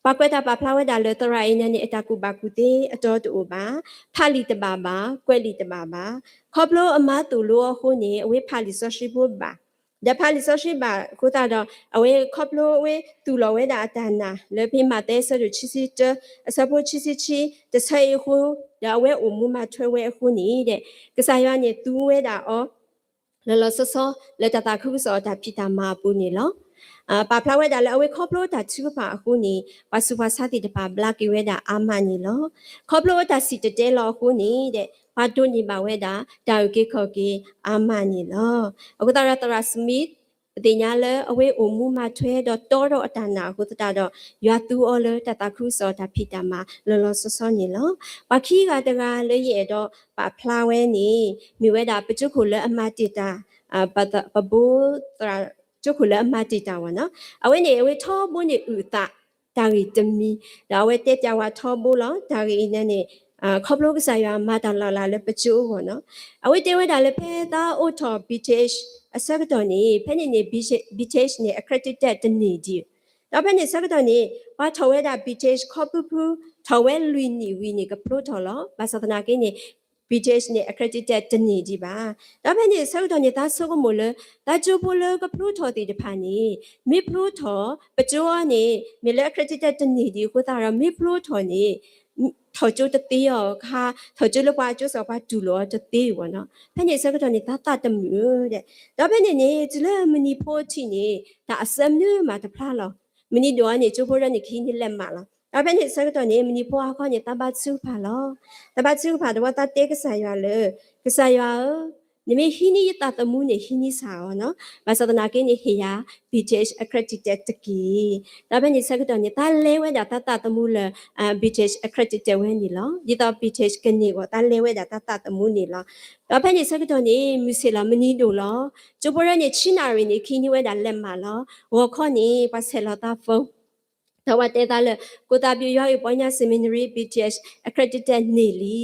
ပှၤကွဲးတၢ်ပာ်ဖျါဝဲဒၣ်လၢသရၣ်အံၤန့ၣ်န့ၣ် အတၢ်ကူၣ်ဘၣ်ကူၣ်သ့အတီတအိၣ်ဘၣ်, ဖးလံာ်တဘၣ်ဘၣ်, ကွဲးလံာ်တဘၣ်ဘၣ်. ခီဖျိအမါသိၣ်လိအဃိန့ၣ် အဝဲဖးလံာ်စီဆှံဖိဘၣ် ဒီးဖးလံာ်စီဆှံဘၣ်အဃိသတးဒီး အဝဲခီဖျိအဝဲသူၣ်လီၤဝဲဒၣ်အတၢ်နာ်လၢဖဲမးသဲအဆၢဒိၣ်ခံဆံတၢ အဆၢဖိခံဆံခံ တဆၢအံၤအဃိ ဒီးအဝဲအိၣ်မူမၤထွဲဝဲအဃိန့ၣ်ဒီး ကစၢ်ယွၤန့ၣ်သူဝဲဒၣ်အီၤ လီၤလီၤဆီဆီ လၢတၢ်သးခုကစီၣ်အတၢ်ဖံးတၢ်မၤအပူၤန့ၣ်လီၤ. ပာ်ဖျါဝဲဒၣ်လၢအဝဲခီဖျိတၢ်ထုကဖၣ်အဃိန့ၣ် ပှၤဆူးပှၤဆါသ့ၣ်တဖၣ်ဘျါက့ၤဝဲဒၣ်အါမးန့ၣ်လီၤ. ခီဖျိတၢ်စံၣ်တဲၤတဲလီၤအဃိန့ၣ်ဒီး ပှၤဒိးန့ၢ်ဘၣ်ဝဲဒၣ်တၢ်အုၣ်က့ၤခီၣ်က့ၤအါမးန့ၣ်လီၤ. အဃိသတးဒီးသရၣ် Smith ပသ့ၣ်ညါလၢအဝဲအိၣ်မူမၤထွဲဒီးတီထီၣ်အတၢ်နာ်အဃိသတးဒီး ယွၤသူအီၤလၢတၢ်သးခုကစီၣ်တၢ်ဖံးတၢ်မၤလီၤလီၤဆီဆီန့ၣ်လီၤ. ပှၤခံဂၤတဂၤလၢယအဲၣ်ဒိးပာ်ဖျါဝဲန့ၣ် မ့ၢ်ဝဲဒၣ်ပကၠိခိၣ်လၢအမၤတ့ၢ်တၢ် ပဘိသရၣ် ကၠိခိၣ်လၢအမၤတ့ၢ်တၢ်ဝဲန့ၣ်, အဝဲန့ၣ် အဝဲထီဘိန့ၣ်အုၣ်အသးတၢ်ဂ့ၢ်တမံၤ, ဒီးအဝဲတဲပျးဝဲထီဘိလီၤ. တၢ်ဂ့ၢ်အံၤန့ၣ်န့ၣ် ခီဖျိကစၢ်ယွၤမၤတၢ်လီၤလးလၢပကၠိအဂီၢ်န့ၣ်, အဝဲတဲဝဲဒၣ်လၢဖဲသးအိးထီၣ် British အဆၢကတီၢ်န့ၣ် ဖဲန့ၣ်န့ၣ် British န့ၣ် accredited တန့ၢ်ဒံး, ဒီးဖဲန့ၣ်ဆၢကတီၢ်န့ၣ် ပှၤထီၣ်ဝဲဒၣ် British ခီဖုဖု ထီၣ်ဝဲလွံၢ်နံၣ်ဝံၤန့ၣ် ကဖျိထီၣ်လီၤ. ဘၣ်ဆၣ်သနာ်က့န့ၣ် British န့ၣ် accredited တန့ၢ်ဒံးဘၣ်. ဒီးဖဲန့ၣ်ဆၢကတီၢ်န့ၣ် သးဆိကမိၣ်လၢ သးကၠိဖိလၢကဖျိထီၣ်သ့ၣ်တဖၣ်န့ၣ် မ့ၢ်ဖျိထီၣ် ပကၠိအံၤန့ၣ် မ့ၢ်လၢ accredited တန့ၢ်ဒံးအဃိသတးဒီး မ့ၢ်ဖျိထီၣ်န့ၣ် ထီၣ်ကၠိတသ့အီၤ, ထီၣ်ကၠိလၢပှၤကၠိစီၤပှၤတူၢ်လိာ်အီၤတသ့ဘၣ်န့ၣ်. ဖဲန့ၣ်ဆၢကတီၢ်န့ၣ် သးသးတမုာ်ဧၢဒီး, ဒီးဖဲန့ၣ်န့ၣ် တုၤလၢမုၢ်နံၤဖိအထံးန့ၣ် တၢ်အစၢမနုၤမးတဖျါလီၤ. မုၢ်နံၤဒိၣ်အံၤန့ၣ် ကၠိဖိဒီးန့ၣ် ကဟံးန့ၢ်လၢမးလီၤ. ဒီးဖဲန့ၣ်ဆၢကတီၢ်န့ၣ် မုၢ်နံၤဖိဟါခီန့ၣ် သးဘါထုကဖၣ်လီၤ. သးဘါထုကဖၣ်ဒီးဝဲသးတဲကစၢ်ယွၤလၢ ကစၢ်ယွၤဧၢ, နမ့ၢ်ဟံးန့ၢ်ယသးသမူန့ၣ် ဟံးန့ၢ်စ့ၢ်ကီးနီၤ, ဘၣ်ဆၣ်သနာ်က့န့ၣ် ဟ့ၣ်ယၤ British accredited တက့ၢ်. ဒီးဖဲန့ၣ်ဆၢကတီၢ်န့ၣ် တၢ်လဲၤဝဲဒၣ်တၢ်သးသမူလၢ British accredited ဝဲန့ၣ်လီၤ. ဒ်သိး British ကန့ၢ်အဂီၢ် တၢ်လဲၤဝဲဒၣ်တၢ်သးသမူန့ၣ်လီၤ. ဒီးဖဲန့ၣ်ဆၢကတီၢ်န့ၣ် မုၢ်ဆ့ၣ်လီၤမနံၤဒိၣ်လီၤ. ကၠိဖိတၢ်န့ၣ် ဆံနၣ်ရံၣ်န့ၣ် ကဟံးန့ၢ်ဝဲဒၣ်လဲးမးလီၤ. ဂီၤခီန့ၣ် ပှၤဆဲးလီၤသး phone ဒီးပှၤတဲသးလၢ ကိးသးဘျုးယွၤအုၣ် ပီညါ Seminary British accredited န့ၢ်လံ.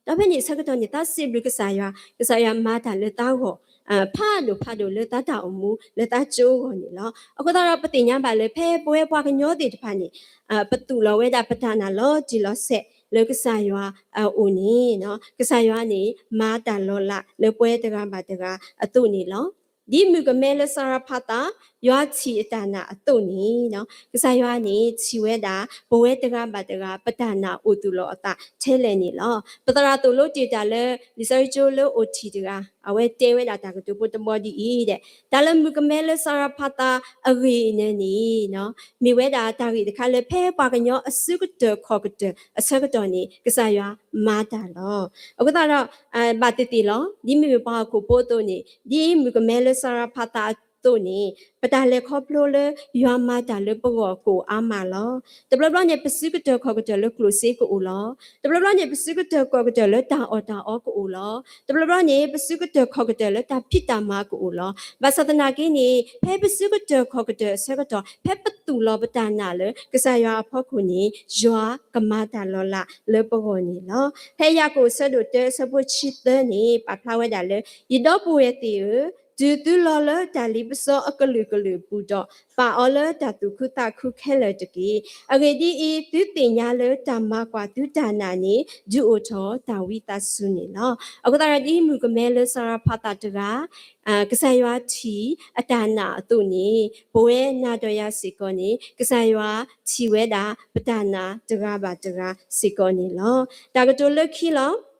ဒီးဖဲန့ၣ်ဆၢကတီၢ်န့ၣ် သးစံးဘျုးကစၢ်ယွၤ, ကစၢ်ယွၤမၤတၢ်လၢသးဂီၢ် ဖးဒိၣ်ဖးဒိၣ်လၢသးတၢ်အိၣ်မူ လၢသးကၠိအဂီၢ်န့ၣ်လီၤ. အဃိသတးဒီး ပသ့ၣ်ညါဘၣ်လၢ ဖဲပဝဲပှၤကညီသ့ၣ်တဖၣ်န့ၣ် ပသူၣ်လီၤဝဲဒၣ်ပတၢ်နာ်လီၤတံၢ်လီၤဆဲးလၢကစၢ်ယွၤအအိၣ်န့ၣ် ကစၢ်ယွၤန့ၣ် မၤတၢ်လီၤလးလၢပဝဲတဂၤဘၣ်တဂၤအသိးန့ၣ်လီၤ. ဒ်မုၣ်ကမဲလၢစၤရဖးသး ယွၤထံၣ်အတၢ်နာ်အသိးန့ၣ် ကစၢ်ယွၤန့ၣ်ထံၣ်ဝဲဒၣ် ပဝဲတဂၤဘၣ်တဂၤ ပတၢ်နာ်အိၣ်သူၣ်လီၤအသးထဲလဲၣ်န့ၣ်လီၤ. ပသရၣ်သိၣ်လိတ့ၢ်တၢ်လၢ လံာ်စီဆှံကၠိလၢအိၣ်ထံၣ်တဂၤ အဝဲတဲဝဲဒၣ်တၢ်ကတိၤဖိတဘီဒ်အံၤဒီး တၢ်လၢမုၣ်ကမဲလၢစၤရဖးသးအဂ့ၢ်အံၤန့ၣ်န့ၣ် မ့ၢ်ဝဲဒၣ်တၢ်ဂ့ၢ်တခါလၢဖဲပှၤကညီအစုကတၢၢ်ခီၣ်ကတၢၢ်အဆၢကတီၢ်န့ၣ် ကစၢ်ယွၤမၤတၢ်လီၤ. အဃိသတးဒီး ဘၣ်သ့ၣ်သ့ၣ်လီၤ. ဒ်မ့မ့ၢ်ပှၤဟီၣ်ခိၣ်ဖိအသိးန့ၣ် ဒ်မုၣ်ကမဲလၢစၤရဖးသးအသိးန့ၣ် ပတၢ်လဲၤခီဖျိလၢယွၤမၤတၢ်လၢပဂီၢ်ကအိၣ်အါမးလီၤ. တဘျီဘျီန့ၣ် ပစုကတၢၢ်ခီၣ်ကတၢၢ်လၢကျိၣ်စ့ကအိၣ်လီၤ. တဘျီဘျီန့ၣ် ပစုကတၢၢ်ခီၣ်ကတၢၢ်လၢတၢ်အီၣ်တၢ်အီကအိၣ်လီၤ. တဘျီဘျီန့ၣ် ပစုကတၢၢ်ခီၣ်ကတၢၢ်လၢတၢ်ဖံးတၢ်မၤကအိၣ်လီၤ. ဘၣ်ဆၣ်သနာ်က့န့ၣ် ဖဲပစုကတၢၢ်ခီၣ်ကတၢၢ်အဆၢကတီၢ် ဖဲပသူၣ်လီၤပတၢ်နာ်လၢကစၢ်ယွၤအဖီခိၣ်န့ၣ် ယွၤကမၤတၢ်လီၤလးလၢပဂီၢ်န့ၣ်လီၤ. ဖဲယၤကိာ်အဆၢဒိၣ်တၢအဆၢဖိတဆံသၢန့ၣ် ပာ်ဖျါဝဲဒၣ်လၢ ယဒီပုၢ်ဝဲၢ်သ့ၣ်ဧၢ, တုၤသုလီၤလၢတၢ်လ့ပစီအကလုာ်ကလုာ်အပူၤဒီး ပာ်အီၤလၢတၢ်သူၣ်ခုသးခုခဲလၢာ်တက့ၢ်. အဂ့ၢ်ဒ်အံၤ, သုသ့ၣ်ညါလၢတၢ်မၤကွၢ်သုတၢ်နာ်န့ၣ် ဒုးအိၣ်ထီၣ်တၢ်ဝံသးစူၤန့ၣ်လီၤ. အဃိသတးဒီး ဒ်မုၣ်ကမဲလၢစၤရဖးသးတဂၤ ကစၢ်ယွၤထံၣ်အတၢ်နာ်အသိးန့ၣ် ပဝဲနၤဒီးယၤစ့ၢ်ကီးန့ၣ် ကစၢ်ယွၤထံၣ်ဝဲဒၣ်ပတၢ်နာ်တဂၤဘၣ်တဂၤစ့ၢ်ကီးန့ၣ်လီၤ. တၢ်ကတိၤလၢခံလီၤ.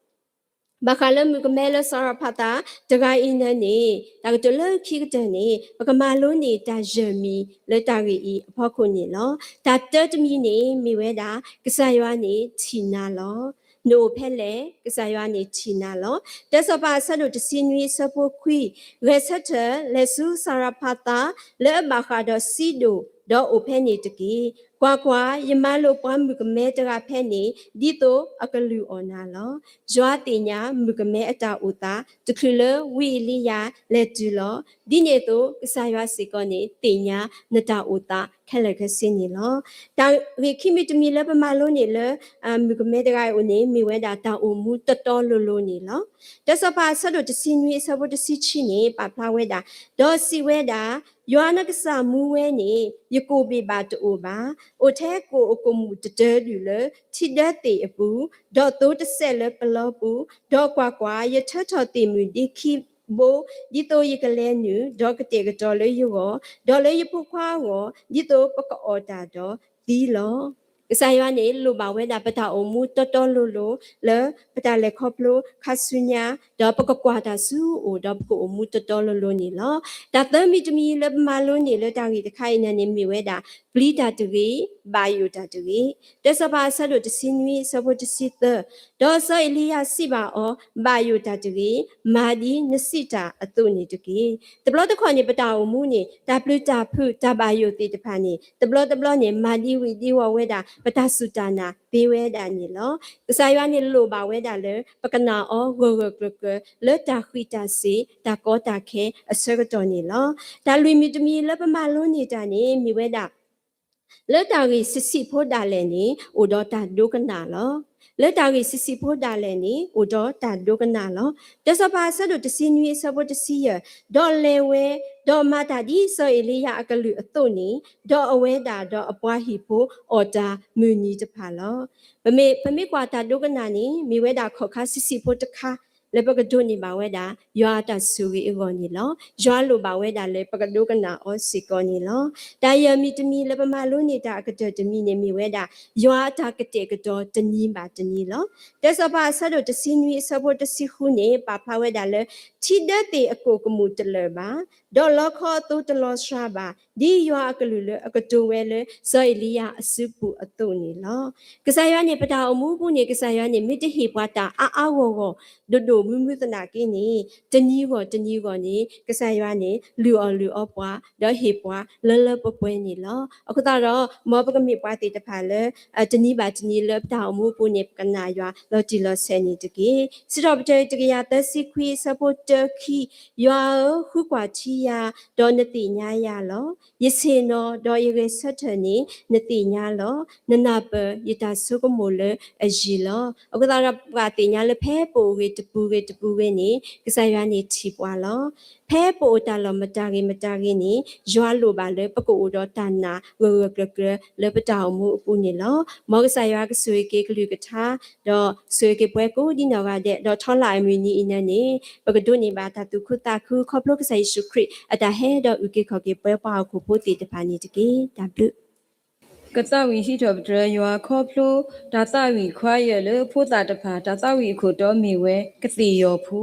ဘၣ်ဃးလၢမုၣ်ကမဲလၢစၤရဖးသးတဂၤအံၤန့ၣ်န့ၣ် တၢ်ကတိၤလၢခံကတၢၢ်န့ၣ် ပကမၤလိန့ၢ်တၢ်ယၢၢ်မံၤလၢတၢ်ဂ့ၢ်အံၤအဖီခိၣ်န့ၣ်လီၤ. တၢ်တၢတမံၤန့ၣ် မ့ၢ်ဝဲဒၣ် ကစၢ်ယွၤန့ၣ်ထံၣ်နၤလီၤ. နအိၣ်ဖဲလဲၣ်, ကစၢ်ယွၤန့ၣ်ထံၣ်နၤလီၤ. တၢစီၤပၤအဆၢဒိၣ်တဆံနွံအဆၢဖိခွံ, ဂဲၤဆၢထၢၣ်လဲၤဆူစၤရဖးသး လၢအဘၣ်ဃးဒီးစံဒိၣ်, ဒီးအိၣ်ဖဲန့ၣ်တက့ၢ်. ကွၢ်ကွၢ်, ယမၤလိာ်ပှၤမုၣ်ကမဲတဂၤဖဲန့ၣ် ဒ်သိးအကလုၢ်အီၣ်နၤလီၤ. ယွၤသ့ၣ်ညါမုၣ်ကမဲအတၢ်အိၣ်သး တချုးလၢဝံအ့လံယၤလဲၤတုၤလီၤ. ဒ်န့ၣ်အသိး ကစၢ်ယွၤစ့ၢ်ကီးန့ၣ် သ့ၣ်ညါနတၢ်အိၣ်သးခဲလၢာ်ခဲဆ့န့ၣ်လီၤ. တၢ်ဂ့ၢ်ခံမံၤတမံၤလၢပမၤလိန့ၢ်လၢ မုၣ်ကမဲတဂၤအံၤအအိၣ်န့ၣ် မ့ၢ်ဝဲဒၣ်တၢ်အိၣ်မူတီတီလိၤလိၤန့ၣ်လီၤ. တၢစီၤပၤအဆၢဒိၣ်တဆံနွံအဆၢဖိတဆံခံန့ၣ် ပာ်ဖျါဝဲဒၣ်, ဒီးစံးဝဲဒၣ်, ယွၤနကစၢ်မူဝဲန့ၣ် ယကိၣ်ဘ့ၣ်ဘၣ်တအိၣ်ဘၣ်. အိၣ်ထဲကိၣ်အကိၣ်မုၣ်တတၢဒုၣ်လၢ ထံဒၢသ့ၣ်အပူၤ, ဒီးသိတစဲးလၢပလီပူၤ, ဒီးကွၢ်ကွၢ်, ယထၢထီၣ်သ့ၣ်မုၢ်ဒ့ခံဘိ, ဒ်သိးယကလဲၤနုာ်, ဒီးကတဲာ်ကတီၤလၢယဂီၢ်, ဒီးလၢယဖိခွါအဂီၢ်, ဒ်သိးပကအီၣ်တၢ်ဒီးသံလီၤ. ကစၢ်ယွၤန့ၣ် လိၣ်ဘၣ်ဝဲဒၣ်ပတၢ်အိၣ်မူတီတီလိၤလိၤ လၢပတၢ်လဲၤခီဖျိခါဆူညါ, ဒီးပကကွၢ်တၢ်ဆူအအိၣ် ဒီးပကအိၣ်မူတီတီလိၤလိၤန့ၣ်လီၤ. တၢ်သၢမံၤတမံၤလၢပမၤလိန့ၢ်လၢတၢ်ဂ့ၢ်တခါအံၤန့ၣ်န့ၣ် မ့ၢ်ဝဲဒၣ် ပျံၤတၢ်တဂ့ၤ, ဘၣ်ယိၣ်တၢ်တဂ့ၤ. တၢစီၤပၤအဆၢဒိၣ်တဆံနွံအဆၢဖိတဆံသၢ, ဒီးစီၤအ့လံယၤစံးဘၣ်အီၤ, ဘၣ်ယိၣ်တၢ်တဂ့ၤ, မၤဒ်နစံးတၢ်အသိးန့ၣ်တက့ၢ်. တဘျီတခီၣ်န့ၣ် ပတၢ်အိၣ်မူန့ၣ် တၢ်ပျုၤတၢ်ဖုး တၢ်ဘၣ်ယိၣ်သ့ၣ်တဖၣ်န့ၣ် တဘျီတဘျီန့ၣ် မၤဒံဝံၤဒံဝီၤဝဲဒၣ် ပတၢ်စူၢ်တၢ်နာ်သ့ဝဲဒၣ်န့ၣ်လီၤ. ကစၢ်ယွၤန့ၣ်လိၣ်ဘၣ်ဝဲဒၣ်လၢ ပကနာ်အီၤဂၢၢ်ဂၢၢ်ကျၢၤကျၢၤ လၢတၢ်ဃံးတၢ်စ့ၤ တၢ်ကီတၢ်ခဲအဆၢကတီၢ်န့ၣ်လီၤ. တၢ်လွံၢ်မံၤတမံၤလၢပမၤလိန့ၢ်တၢ်န့ၣ် မ့ၢ်ဝဲဒၣ် လၢတၢ်ဂ့ၢ်ဆံးဆံးဖိဒၣ်လဲာ်န့ၣ် အိၣ်ဒီးတၢ်ဒိကနၣ်လီၤ. လၢတၢ်ဂ့ၢ်ဆံးဆံးဖိဒၣ်လဲာ်န့ၣ် အိၣ်ဒီးတၢ်ဒိကနၣ်လီၤ. တၢစီၤပၤအဆၢဒိၣ်တဆံနွံအဆၢဖိတဆံယဲၢ်, ဒီးလဲၤဝဲ, ဒီးမၤတၢ်ဒ်စီၤအ့လံယၤအကလုၢ်အသိးန့ၣ်, ဒီးအဝဲဒၣ်ဒီးအပှၤဟံၣ်ဖိအီၣ်တၢ်မုၢ်နံၤတဖၣ်လီၤ. ပမ့ၢ်, ပမ့ၢ်ကွၢ်တၢ်ဒိကနၣ်န့ၣ် မ့ၢ်ဝဲဒၣ်ခီၣ်ခါဆံးဆံးဖိတခါ လၢပကဒိးန့ၢ်ဘၣ်ဝဲဒၣ် ယွၤအတၢ်ဆိၣ်ဂ့ၤအဂီၢ်န့ၣ်လီၤ. ယွၤလိၣ်ဘၣ်ဝဲဒၣ်လၢပကဒိကနၣ်အီၤစ့ၢ်ကီးန့ၣ်လီၤ. တၢ်ယၢ်မံၤတမံၤလၢပမၤလိန့ၢ်တၢ်အကတၢၢ်တမံၤန့ၣ်မ့ၢ်ဝဲဒၣ် ယွၤအတၢ်ကတဲာ်ကတီၤတနံၤဘၣ်တနံၤလီၤ. တၢစီၤပၤအဆၢဒိၣ်တဆံနွံအဆၢဖိတဆံဃုန့ၣ် ပာ်ဖျါဝဲဒၣ်လၢ ထံဒၢသ့ၣ်အကိၣ်ကမူၣ်တလၢာ်ဘၣ်, ဒီးလီခီအသိတလီၤစှၤဘၣ်, ဒ်ယွၤအကလုၢ်လၢအကတိၤဝဲလၢစီၤအ့လံယၤအစုပူၤအသိးန့ၣ်လီၤ. ကစၢ်ယွၤန့ၣ် ပတၢ်အိၣ်မူပူၤန့ၣ် ကစၢ်ယွၤန့ၣ် မ့ၢ်တဟ့ၣ်ပှၤတၢ်အါအါဂီၢ်ဂီၢ်ဒိၣ်ဒိၣ် မုာ်မုာ်သနာ်က့န့ၣ် တနံၤဂီၢ်တနံၤဂီၢ်န့ၣ် ကစၢ်ယွၤန့ၣ် လုၢ်အီၣ်လုၢ်အီပှၤ ဒီးဟ့ၣ်ပှၤလၢလၢပှဲၤပှဲၤန့ၣ်လီၤ. အဃိသတးဒီး မ်ပကမ့ၢ်ပှၤသ့ၣ်တဖၣ်လၢ တနံၤဘၣ်တနံၤလၢပတၢ်အိၣ်မူအပူၤန့ၣ် ပကနာ်ယွၤလီၤတံၢ်လီၤဆဲးန့ၣ်တက့ၢ်. စံးထီၣ်ပတြၢၤတကယၤသၢဆံခွံအဆၢဖိတၢခံ, ယွၤဧၢ, ဃုကွၢ်ထံယၤ, ဒီးနသ့ၣ်ညါယၤလီၤ. ယဆ့ၣ်နီၤဒီးယဂဲၤဆၢထၢၣ်န့ၣ် နသ့ၣ်ညါလီၤ. နနၢ်ပၢၢ်ယတၢ်ဆိကမိၣ်လၢအယံၤလီၤ. အဃိသတးဒီး ပှၤသ့ၣ်ညါလၢဖဲပအိၣ်ဂ့ၤတပူၤဂ့ၤတပူၤဂ့ၤန့ၣ် ကစၢ်ယွၤန့ၣ်ထံၣ်ပှၤလီၤ. ဖဲပအိၣ်တၢ်လီၢ်မတၤဂ့ၤမတၤဂ့ၤန့ၣ် ယွၤလိၣ်ဘၣ်လၢပကအိၣ်ဒီးတၢ်နာ်ဂၢၢ်ဂၢၢ်ကျၢၤကျၢၤလၢပတၢ်အိၣ်မူအပူၤန့ၣ်လီၤ. မ်ကစၢ်ယွၤကဆိၣ်ဂ့ၤက့ၤကလုၢ်ကထါ ဒီးဆိၣ်ဂ့ၤက့ၤပှၤကိးဒ်နီၢ်ဂၤဒဲး ဒီးထီလာ်အမုၢ်နံၤအံၤန့ၣ် ပကဒိးန့ၢ်ဘၣ်တၢ်သူၣ်ခုသးခု ခီဖျိကစၢ်ယ့ၣ်ၡူးခရံာ်အတၢ်ဟဲဒီးအုၣ်က့ၤခီၣ်က့ၤပှၤဟီၣ်ခိၣ်ဖိသ့ၣ်တဖၣ်န့ၣ်တက့ၢ်. တၢ်ဘျုး ကသးဝံၣ်ဟံးထီၣ်ပတြၢၤယွၤခီဖျိ တၢ်သးဝံၣ်ခွါယဲၢ်လၢဖိသၣ်တဖၣ် တၢ်သးဝံၣ်အခိၣ်တီမ့ၢ်ဝဲ ကသ့ၣ်ယီၤဖိ